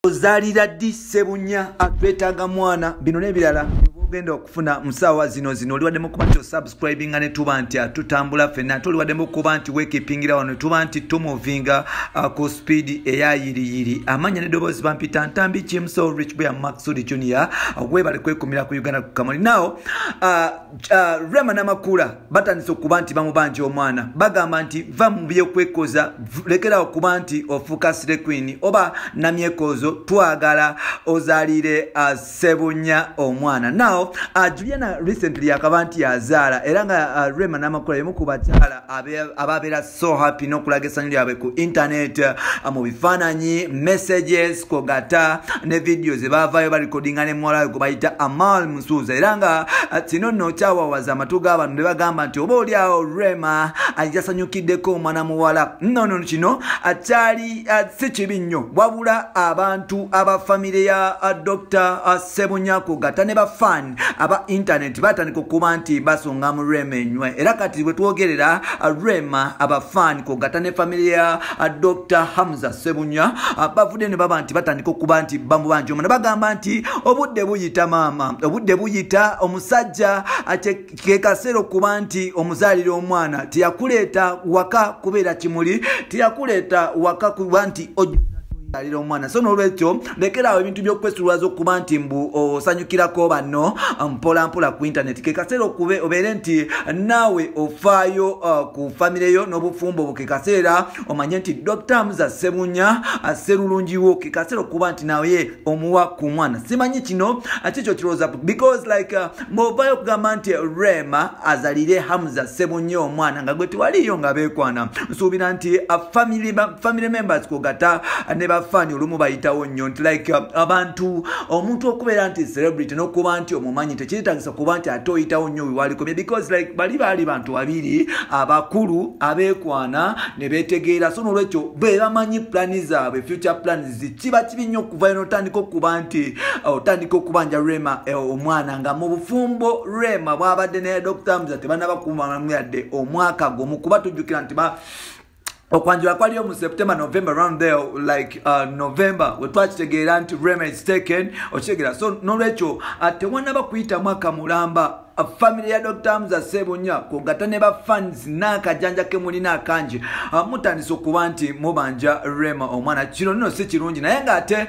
Ozaalira ddi Ssebunya atwetaaga mwana bino n'ebirala ogenda okufuna musawa zino zino oliwaddemu okuba nti osubscribinga ne tuba nti tutambula ffenna ate oliwaddemu okuba nti weekipingira wano ne tuba nti tumuvinga ku speed eyayiriyiri amanya n'eddoboozi bampita Ntambi Kimso Rich Boy Maxud Junior webale kwekumira ku Uganda Kamoli. Now Rema Namakula batandise okuba nti bamubanja omwana, bagamba nti va mu byokwekoza, lekera okuba nti ofuuka slay queen oba namyekozo, twagala ozaalire Ssebunya omwana. Now Juliana recently akaba nti yazaala era nga Rema Namakula y'omu ku bakyala ababeera so happy n'okulaga essanyu lyabwe ku internet mu bifaananyi, messages kwogata ne video ze baavaayo balikodinga ne muwala we gwe bayita Amal Musuuza, era nga kino nno kyawawaza amatu g'abantu ne bagamba nti oba oli awo Rema yasanyukiddeko omwana muwala. Nno kino kyali si kibi nnyo, wabula abantu aba famire ya Dr. Ssebunya kwogata ne bafaani aba internet batandika okuba nti basonga mu Rema enywe, era kati bwe twogerera Rema abafaani kwogata ne famire ya Dr. Hamza Ssebunya bavudde ne baba nti batandika okuba nti bamubanja omwana, bagamba nti obudde buyita maama, obudde buyita omusajja ke kaseera okuba nti omuzaalira omwana, teyakuleeta waka kubeera kimuli, teyakuleeta waka kuba nti alira omwana. So n'olwekyo lekeraawo ebintu by'okwesulwaza okuba nti mbu osanyukirako banno mpola mpola ku internet, ke kaseera okube obeere nti naawe ofaayo ku famire yo n'obufumbo bwo, ke kaseera omanye nti Dr. Hamza Ssebunya sserulungiwo, ke kaseera okuba nti naye omuwa ku mwana. Simanyi kino kikyo kirowooza because like bw'ovaayo okugamba nti Rema azalire Hamza Ssebunya omwana nga gwe tewaliyo nga beekwana, nsuubira nti family members kwogata ne bafaani olumu bayitawo nnyo nti like abantu omuntu okubeera nti celebrity n'okuba nti omumanyi tekiritagisa kuba nti ate oyitawo nnyo wewalikomye, because like bali baali bantu babiri abakulu abeekwana ne beetegeera. So n'olwekyo be bamanyi plani zaabwe, future plans. Kiba kibi nnyo okuvayo n'otandika okuba nti otandika okubanja Rema omwana nga mu bufumbo Rema bw'abadde ne Dr. Hamza tebannaba kumalamu yadde omwaka gumu, kuba tujjukira nti okwanjula kwaliyo mu September, November, around there, like November we twakitegeera nti Rema is taken, okitegeera. So n'olwekyo tewannaba kuyita mwaka mulamba family ya Dr. Hamza Ssebunya kwogata ne ba fans n'akajanja ke mulina akangi mutandise okuba nti mubanja Rema omwana. Kino nno si kirungi, naye ng'ate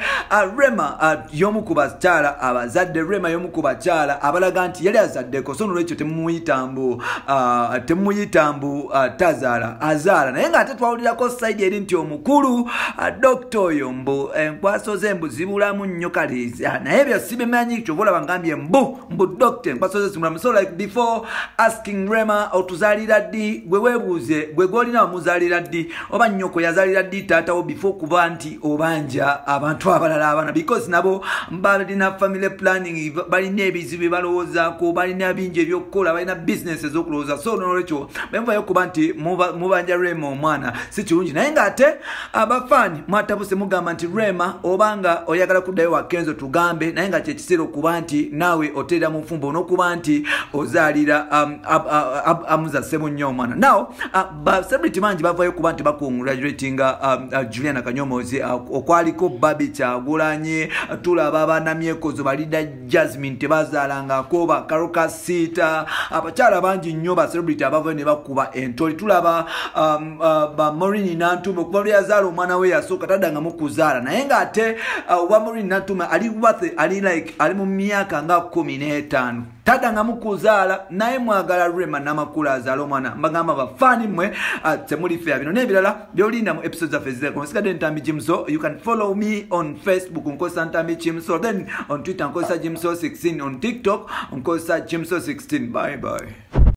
Rema y'omu ku bakyala abazadde, Rema y'omu ku bakyala abalaga nti yali azaddeko. So nolwekyo temumuyita mbu tazaala, azaala. Naye ng'ate twawulirako side eri nti omukulu dokita oyo mbu enkwaso ze mbu zibulamu nnyo, kale naye ebyo sibimanyi, kyova olaba ngambye mbu dokita enkwaso ze zibulamu. So like before asking Rema otuzaalira ddi, gwe weebuuze gwe gwolina wamuzaalira ddi, oba nnyoko yazaalira ddi taatawo, before kuba nti obanja abantu abalala abaana, because nabo balina family planning, balina ebizibu bye balowoozaako, balina bingi ebyokukola, balina business ez'okulowooza. So nolwekyo bwenvayo okuba nti mubanja Rema omwana si kirungi, naye ng'ate abafaani mwatabuse mugamba nti Rema obanga oyagala kuddayo wa Kenzo tugambe, naye nga kyekiseera okuba nti naawe oteera mu nfumbo n'okuba nti ozaalira Hamza Ssebunya omwana. Now ba celebrity bangi bavayo kuba nti bakongratulatinga Juliana Kanyomozi, okwaliko Babi Kyagulanyi, tulaba abanamyekozo balida Jasmine tebazaalangako, ba Karoka Sita, abakyala bangi nnyo ba celebrity abavayo ne bakuba entoli. Tulaba ba Maureen Nantume okuva lwe yazaala omwana we yasooka taddangamu kuzaala, naye ng'ate wa Maureen Nantume ali worth, ali like ali mu myaka nga 15 taddangamu kuzaala, naye mwagala Rema Namakula azaala omwana. Mbagamba bafaani mmwe temuli fair. Bino n'ebirala by'olinda mu episode zaffe ezirako. Nsigadde Ntambi Jimso. You can follow me on Facebook nkozesa Ntambi Jimso, then on Twitter nkozesa Jimso 16, on TikTok nkozesa Jimso 16. Bye bye.